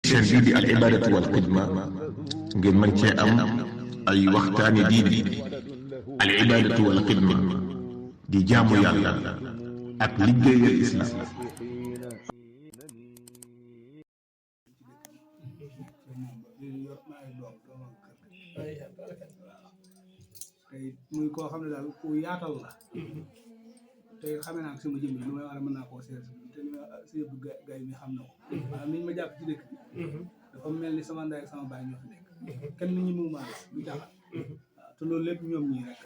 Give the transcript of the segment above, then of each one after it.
chaîne bii di al ibadatu wal xidma ngeen mën cee am ay waxtaani diine al ibadatu wal xidma di jaamu yàlla ak liggéeyal islam. tey muy koo xam ne daal ku yaatal la tey xamee naa sama jëm lu may wax mën naa koo seet te ni ma si yëpp gay mi xam na ko maanaam niñ ma jàpp ci dëkk bi dafa mel ni sama ndey ak sama baay ñoo fi nekk kenn nit ñi mu maa du jàppal waaw te loolu lépp ñoom ñii rek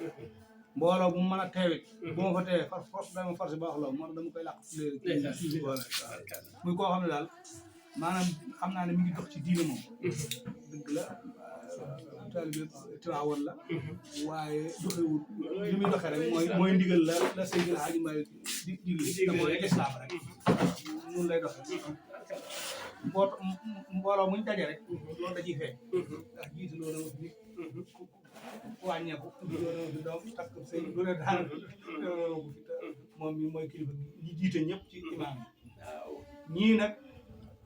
mbooloo bu mu mën a teewit bu ma fa teewee force dama force ba wax la moo dama koy làq muy koo xam ne daal maanaam xam naa ne mi ngi dox ci diine moom dëgg la taalibe Tiwaawan la waaye doxewul li muy doxee rek mooy ndigal la Seydil Hadji Malick di digle te mooy lislaam rek nun lay doxee mbooloo muñ daje rek loolu da ciy feeñ ndax jiitu loolu nit wàññeeku loolu fi doom takk sëy lu ne daal loolu fi moom mi mooy kilifa ñi jiite ñëpp ci imaam yi ñii nag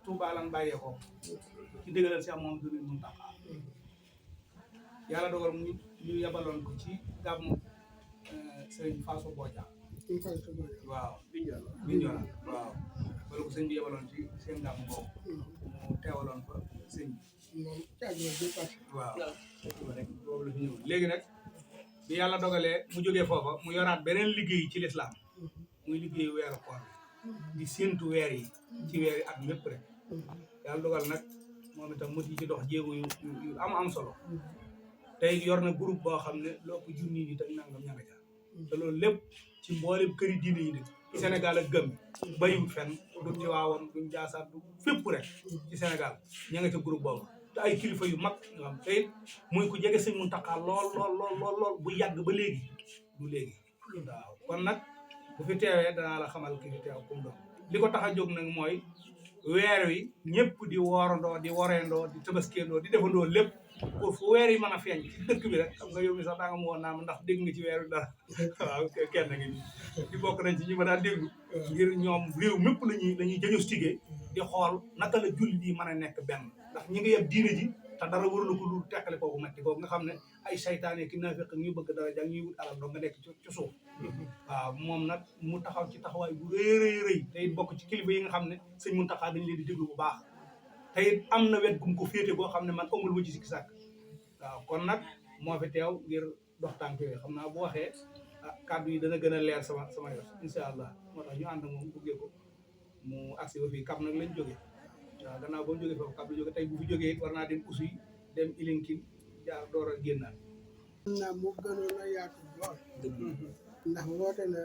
Tuubaa lan bàyyee ko ci dëggalal si am moom du mun tax yàlla dogal ñu yabaloon ko ci gàmmu sëñ Fatou Bodia waaw Bignona waaw wala ko sëñ bi yabaloon ci seen gàmmu boobu mu teewaloon fa sëñ bi waaw rek boobu la fi ñëw léegi nag bi yàlla dogalee mu jógee foofa mu yoraat beneen liggéey ci lislaam muy liggéey weeru koor di séentu weer yi ci weer yi ak lépp rek yàlla dogal nag moom itam mët yi ci dox jéego yu am solo tey yor na groupe boo xam ne loo ko junni yi te nangam ña nga ca te loolu lépp ci mboolem këri diine yi de Sénégal ak gëm bayiwut fenn du Tiwaawan du Njaasaan du fépp rek ci Sénégal ña nga ca groupe boobu te ay kilifa yu mag nga xam te muy ku jege sëñ Muntaxa lool bu yàgg ba léegi du léegi waaw kon nag bu fi teewee danaa la xamal ki fi teew comme doon li ko tax a jóg nag mooy weer wi ñëpp di woorandoo di woreendoo di tëbaskeendoo di defandoo lépp pour fu weer yi mën a feeñ ci dëkk bi rek xam nga yow mi sax daa nga ma woon naa ma ndax dégg nga ci weer wi dara waaw kenn ngi di bokk nañ ci ñi ma daan déglu ngir ñoom réew mépp lañuy diagnostiqué di xool naka la julli yi mën a nekk benn ndax ñi ngi yeb diine ji te dara warula ko lu teqale kooku metti kooku nga xam ne ay saytaane ki naafiq ñu bëgg dara jàng ñuy wut alal doo nga nekk ci suuf waaw moom nag mu taxaw ci taxawaay bu rëy te it bokk ci kilifa yi nga xam ne sëñ Muntaxa dañ leen di déglu bu baax te it am na wet gum ko féete boo xam ne man amul ma ci sikki sàkk waaw kon nag moo fi teew ngir dox tànk yooyu xam naa bu waxee kàddu yi dana gën a leer sama yos incha allah moo tax ñu ànd moom buggee ko mu agsi ba fii kap nag lañ jógee waaw gannaaw ba mu jógee foofu kap la jógee tey bu fi jógee war naa dem Oussouye dem Ilinkin jaar door a génnaat naa mu gënoon a yaatu lool ndax woote na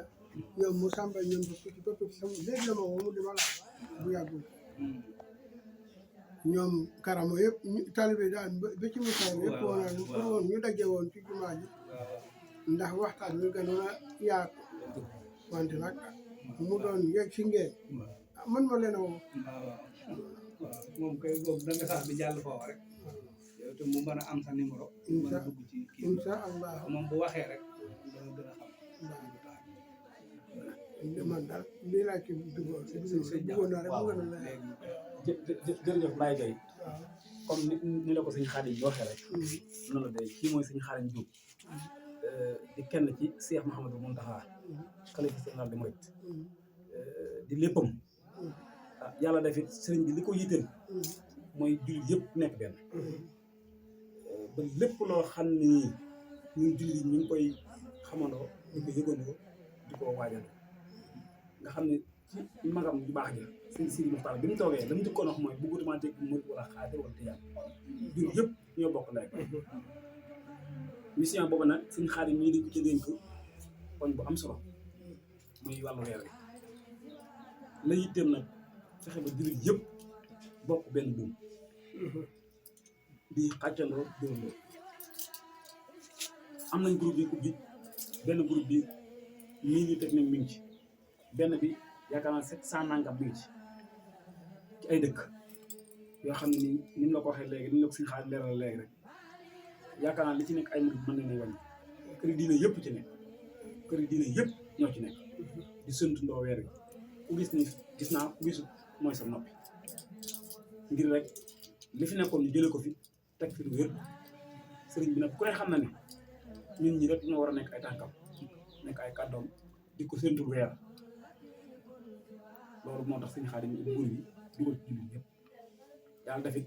ñoom mu sàmba ñoom ba tuuti ba tuuti sama léegi la ma woo mu di ma laaj bu yàggul ñoom karamo yëpp talibé daal ba ci musaar yëpp woonaa pour woon ñu daje woon ci jumaa ji ndax waxtaan ñu gënoon a yaatu wante nag mu doon yegg si ngeen man ma leen a woo moom kay boobu da message bi jàll foofu rek yow te mu mën a am sa numéro mën a dugg ci kii incha allah moom bu waxee rek dana gën a xam man daal lii laa ci duggoon bëggoon naa rek mu gën a la jërëjëf Mbaye Gueye comme ni la ko sëñ Xaadim bi waxee rek noonu la day kii mooy sëñ Xaadim Diop di kenn ci Cheikh Mouhamadou Mountakha xalifa général des mourides di léppam yàlla def it sëriñ bi li ko yitteel mooy jullit yëpp nekk benn ba lépp loo xam ne ñun jullit ñu ngi koy xamandoo di ko yëgandoo di ko waajandoo nga xam ne ci magam bu baax ja sëñ Sidi Muxtaar bi mu toogee la mu njëkkoon wax mooy bëggatuma dégg murit wala xaadir wala tijaan ñun yëpp ñoo bokk ndey mission boobu nag sëñ Xaadim ñii di ko ci dénk poñ bu am solo muy wàllu weer wi la yitteem nag fexe ba jullit yëpp bokk benn buum di xàccandoo dóorandoo am nañ groupe yi ubbi benn groupe bi mii ñu teg nañ mi ngi ci benn bi yaakaar naa 700 nangam mi ngi ci ay dëkk yoo xam ne ni mu la ko waxee léegi ni la ko suñu xaalis leeral léegi rek yaakaar naa li ci nekk ay murid mën nañ wàññi kër diine yëpp ci nekk kër diine yëpp ñoo ci nekk di sëntu ndoo weer wi ku gis ni gis naa ku gisul mooy sa noppi ngir rek li fi nekkoon ñu jëlee ko fi teg fi lu wér sëriñ bi nag ku ne xam na ne ñun ñi rek ñoo war a nekk ay tànkam nekk ay kàddoom di ko séntu weer loolu moo tax suñu Xaadim buur bi dugal ci jullit yëpp yàlla dafit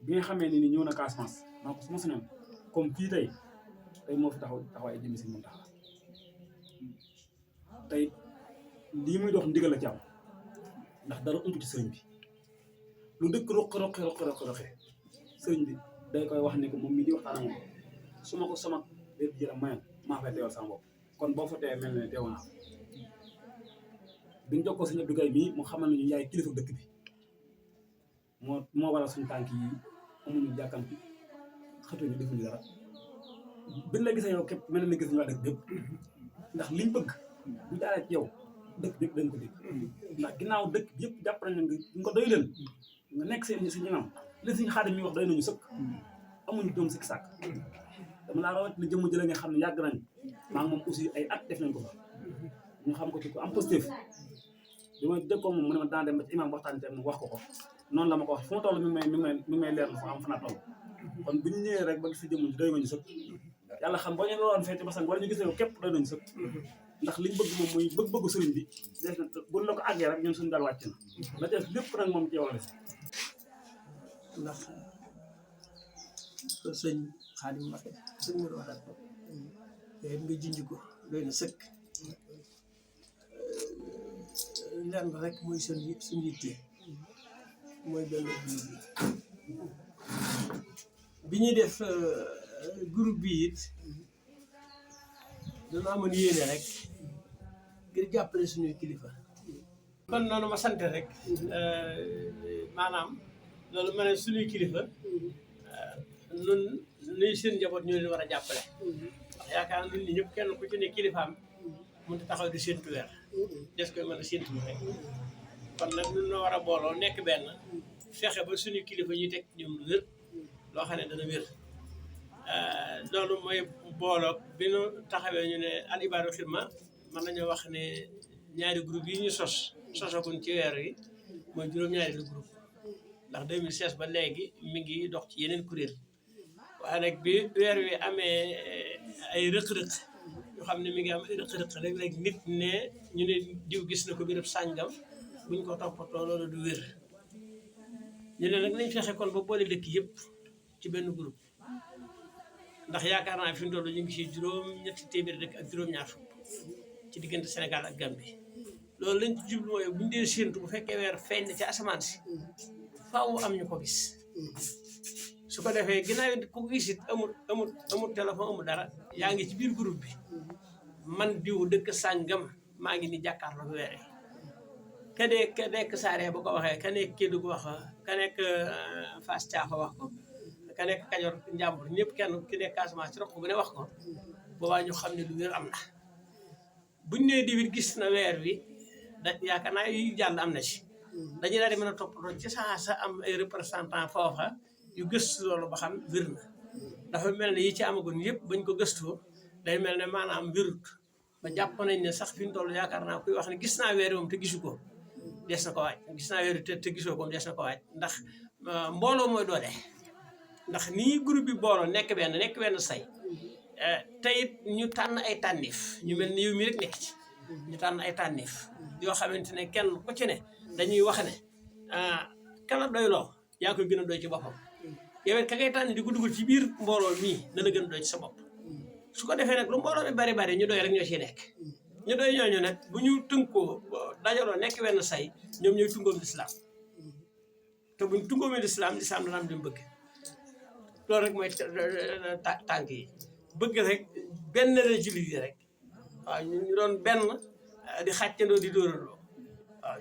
bi nga xamee ni ñëw na Casamance maa ko suma sañoon comme fii tey moo fi taxawaay jëmi si mun taxaw tey lii muy dox ndigal la ci am ndax dara ump ci sëriñ bi lu dëkk roqe sëriñ bi day koy wax ne ko moom mii di waxtaan ak moom su ma ko sama lépp jëram mayoon maa fay teewal sama bopp kon boo fa teewee mel ne teew naa biñ jokkoo sëñ Abdou Gaye mii mu xamal ne ñu yaay kilifa dëkk bi moo waral suñu tànk yi amuñu jàkkanti xëtuñu defuñu dara biñ la gisee yow képp mel na gis ñu waa dëkk bépp ndax liñ bëgg bu jaaree ci yow dëkk bépp dañ ko dégg ndax ginnaaw dëkk bi yëpp jàpp nañ nga ko doy leen nga nekk seen si ñoom li suñu Xaadim mi wax doy nañu sëkk amuñu doom sikk sàkk dama laa rawat na jëmm jële nga xam ne yàgg nañ maa ngi moom aussi ay at def nañ ko fa ñu xam ko ci ko am positif bi ma dëkkoo moom mu ne ma daan dem ba ci imam waxtaan te mu wax ko noonu la ma ko wax fu ma toll mi ngi may leer fa am fa naa toll kon bu ñu ñëwee rek ba gis si jëmm ji doy nga ñu sëkk yàlla xam boo ñu loon fee ci basan wala ñu gisee ko képp doy nañu sëkk ndax liñ bëgg moom muy bëgg-bëggu sëriñ bi des na buñ la ko àggee rek ñun suñu dal wàcc na la des lépp nag moom ci yow la des ndax sëñ Xaadim waxe sëñ Modou waxal ko yooyu nga junj ko doy na sëkk lenn rek mooy suñu yitte mooy benn bi ñuy def groupe bi it dana amoon yéene rek ngir jàppale suñuy kilifa kon noonu ma sant rek maanaam loolu ma ne suñuy kilifa nun nuy seen njaboot ñoo leen war a jàppale ndax yaakaar naa ñun ñëpp kenn ku ci ne kilifaam mënut a taxaw di séntu weer des koy mën a séntu rek kon nag ñun ñoo war a booloo nekk benn fexe ba suñu kilifa ñuy teg ñoom lu wér loo xam ne dana wér loolu mooy booloo bi nu taxawee ñu ne al ibaadu xidma mën nañoo wax ne ñaari groupe yi ñu sosagun ci weer yi mooy juróom-ñaari lu groupe ndax 2016 ba léegi mi ngi dox ci yeneen kuréel waaye nag bi weer wi amee ay rëq-rëq ñu xam ne mi ngi am ay rëq-rëq léeg-léeg nit ne ñu ne diw gis na ko birëb sàngam buñ ko toppatoo loolu du wér ñu ne nag nañ fexe kon ba boole dëkk yëpp ci benn groupe ndax yaakaar naa fi mu toll ñu ngi si juróom-ñetti téeméeri dëkk ak juróom-ñaar fukk ci diggante Sénégal ak Gambie loolu lañ ci jublu mooy buñ dee séentu bu fekkee weer feeñ na ci asamaan si faaw am ñu ko gis su ko defee ginnaaw ku gis it amul téléphone amul dara yaa ngi ci biir groupe bi man diw dëkk sàngam maa ngi ni jàkkaarloo weer yi ka nekk Saaree bu ko waxee ka nekk Kédougou wax ka nekk Fass Thiafa wax ko ka nekk Kajoor Njàmbur ñëpp kenn ki nekk Casamance ci roq bu ne wax ko boobaa ñu xam ne lu wér am na buñ nee diwit gis na weer wi da yaakaar naa yu jàll am na ci dañuy daal di mën a toppatoo ci saa sa am ay représentant foofa yu gëstu loolu ba xam wér na dafa mel ne yi ci amagun yëpp bañ ko gëstoo day mel ne maanaam wérut ba jàpp nañ ne sax fi ñu toll yaakaar naa kuy wax ne gis naa weer moom te gisu ko des na ko waaj gis naa weer te gisoo ko des na ko waaj ndax mbooloo mooy doole ndax nii groupe bi booloo nekk benn say te it ñu tànn ay tànniif ñu mel ni yow mi rek nekk ci ñu tànn ay tànniif yoo xamante ne kenn ku ci ne dañuy wax ne kala doy loo yaa koy gën a doy ci boppam yow it ka ngay tànn di ko dugal ci biir mbooloo mii na la gën a doy ci sa bopp su ko defee nag lu mbooloo mi bari ñu doy rek ñoo ciy nekk ñu doy ñooñu nag bu ñu tënkoo dajaloo nekk wenn say ñoom ñooy tungoom lislaam te buñ tungoomee lislaam dana am li mu bëgg loolu rek mooy tànk yi bëgg rek benn la jullit yi rek waaw ñu doon benn di xàccandoo di dóorandoo waaw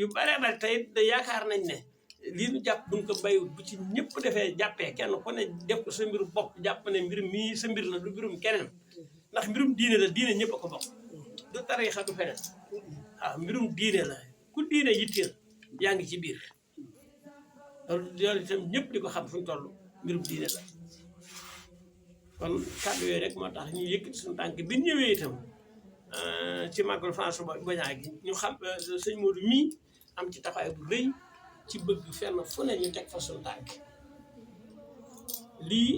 yu bare bari tey da yaakaar nañ ne lii nu jàpp buñ ko bayiwut bu ci ñëpp defee jàppee kenn ku ne def ko sa mbiru bopp jàpp ne mbir mii sa mbir la du mbirum keneen ndax mbirum diine la diine ñëpp a ko bokk du tariixa du feneen waaw mbirum diine la ku diine yitteel yaa ngi ci biir loolu itam ñëpp di ko xam fu ñu toll mbirum diine la kon kàddu yooyu rek moo tax ñu yëkkati suñu tànk bi ñëwee itam ci màggal François Bodian gi ñu xam sëñ Modou mii am ci taxawaay bu rëy ci bëgg fenn fu ne ñu teg fa suñu tànk lii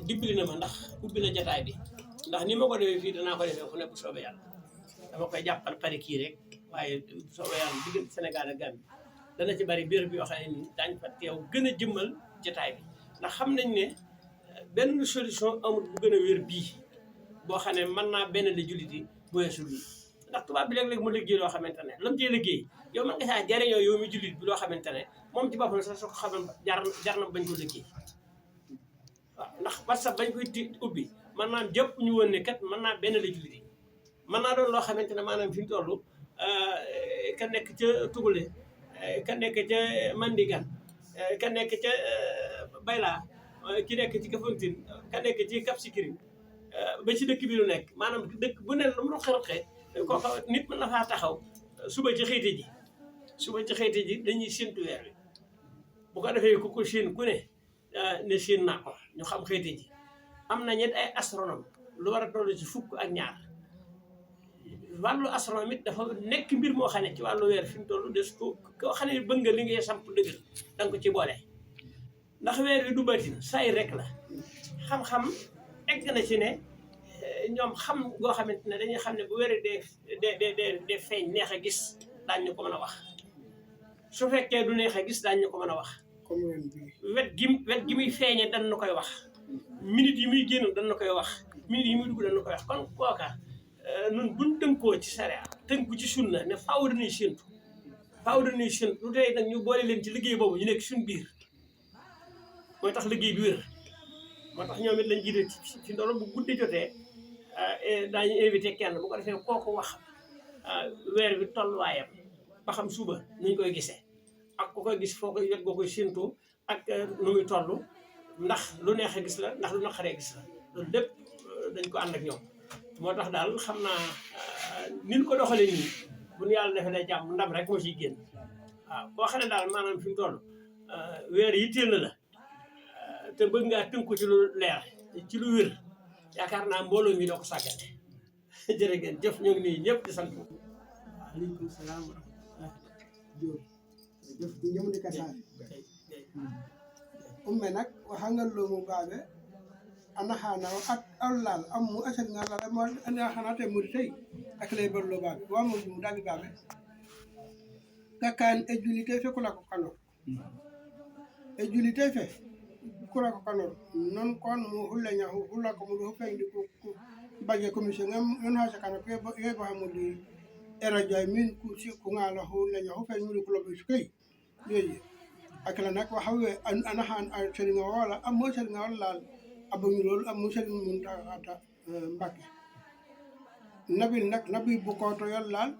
dimbali na ma ndax ubbi na jataay bi ndax ni ma ko defee fii danaa ko defee fu nekk bu soobee yàlla dama koy jàppal pare kii rek waaye bu soobee yàlla diggante Sénégal ak Gambie dana ci bari béréb yoo xam ne nii daañ fa teew gën a jëmmal jataay bi ndax xam nañ ne benn solution amul bu gën a wér bii boo xam ne mën naa benn la jullit yi bu weesu bii ndax tubaab bi léeg-léeg mu liggéey loo xamante ne lam cee liggéey yow mën nga saa jariñoo yow mi jullit bi loo xamante ne moom ci boppam sax soo ko xamal jar na bañ ko liggéey waaw ndax parce que bañ koy ubbi man naa jëpp ñu woon ne kat mën naa benn la jullit yi mën naa doon loo xamante ne maanaam fi ñu toll ka nekk ca Tugule ka nekk ca Mandigan ka nekk ca Bayla ki nekk ci Kafountine ka nekk ci Cap Skirring ba ci dëkk bi lu nekk maanaam dëkk bu ne lu mu roqe-roqee kooka nit mën na faa taxaw suba ci xëyte ji dañuy séntu weer wi bu ko defee ku ko séen ku ne séen naa ko ñu xam xëyte ji am na ñett ay astronome lu war a toll ci fukk ak ñaar wàllu astronome it dafa nekk mbir moo xam ne ci wàllu weer fi mu toll des ko koo xam ne bëgg nga li ngay samp dëggal danga ko ci boole ndax weer wi du batin say rek la xam-xam egg na ci ne ñoom xam goo xamante ne dañuy xam ne bu wéri dee feeñ neex a gis daañ ñu ko mën a wax su fekkee du neex a gis daañ ñu ko mën a wax wet gi muy feeñe dan na koy wax minute yi muy génn dan na koy wax minute yi muy dugg dan na koy wax kon kooka nun buñ tënkoo ci sariya tënku ci sunna ne faaw dañuy séntu lu tey nag ñu boole leen ci liggéey boobu ñu nekk suñ biir mooy tax liggéey bi wér moo tax ñoom it lañ jiite ci ndono bu guddi jotee daañu invité kenn bu ko defee kooku wax weer bi tolluwaayam ba xam suba nuñ koy gisee ak ku koy gis foo koy yot boo koy séntu ak nu muy toll ndax lu neex a gis la ndax lu naqaree gis la loolu lépp dañ ko ànd ak ñoom moo tax daal xam naa ni ñu ko doxalee nii bu ñu yàlla defee ne jàmm ndam rek moo ciy génn waaw boo xam ne daal maanaam fi mu toll weer yi téel na la te bëgg ngaa tënku ci lu leer ci lu wér yaakaar naa mbooloo mi doo ko sàggate jërë ngeen jëf ñoo ngi nii ñëpp di sant. waaleykum salaam wa rahmatulah. Diop jëf ñëw di kasaare. umme nag waxanga loomu baabe ana xaana at allal ammu asal nga la mo ana xana te mu tey ak lay bollo baabe wa mo mu dagi baabe kakan e julite fe kula ko kano e julite fe kula ko kano non kon mo hulla nya hulla ko mo do fendi ko baje commission ngam non ha sakana ko e ba mo di era jay min ku ci ko ngala hulla nya fendi mo ko lo be kay yeyi akala nak wa hawe ana han ar teringa wala am mo teringa wala abuñu loolu am mo teringa mun ata mbake nabil nak nabi bu ko to yallal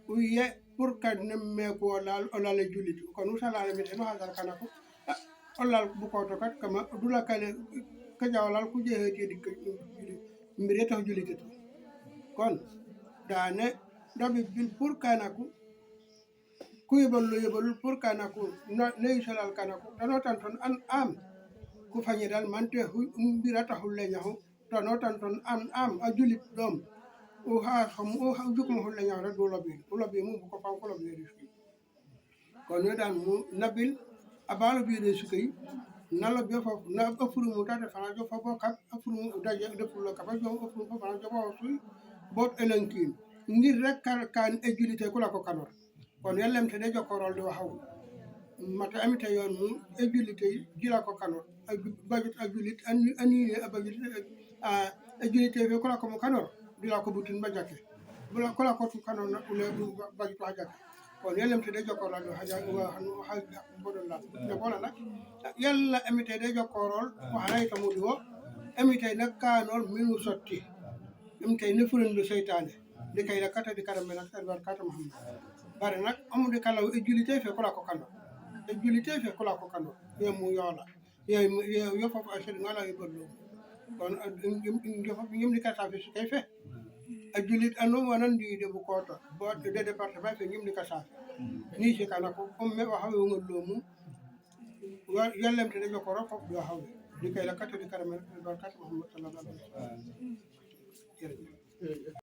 uye pour ka nemme ko lal olale julit kon usala mi te no hadal kana ko olal bu ko to kat kama dula kale ka jawlal ku je heti dik mbire taw julit to kon dane nabi bil pour kana ko ku yebal pour kana ko ne salal kana ko dano tan ton an am ku fañi dal mante mbira taxul le ñaxu dano tan ton an am a julit dom o ha xam o ha jukum hol la ñaw rek do lobby mu ko fam ko lobby risque kon yo dal mu nabil abalo bi risque yi nalo be fof na afuru mu tata fana jo fof kap afuru mu daje deful ka ba jo afuru ko fana jo ba suy bot elenkin ngir rek kan e julité ko la ko kanor kon yallem te de jokorol do haw mata amita yon mu e julité jila ko kanor ak budget ak julit ani budget e julité be ko la ko mo kanor bila ko butin ba jakke bula ko la ko tu kanon na ule ba ju haja kon yellem te de jokkorol do haja wa hanu haja bodol la de bola nak yalla amite de jokkorol ko hay to mudi wo amite nak kanol minu sotti amite ne fulen do seytane de kay la kata di karam nak tar kata muhammad bare nak amude kala e julité fe ko la ko kando e julité fe ko la ko kando ye mu yola ye fof ashel ngala e bollo kon yo fof ñim di kata fe kay fe a julit anu wanan di de bu koto bo de département fe ñim di kata ni ci kana ko comme me waxa ngol lomu yallem te de jokoro fof do hawle di kay la kata di karam barkat muhammad sallallahu alaihi wasallam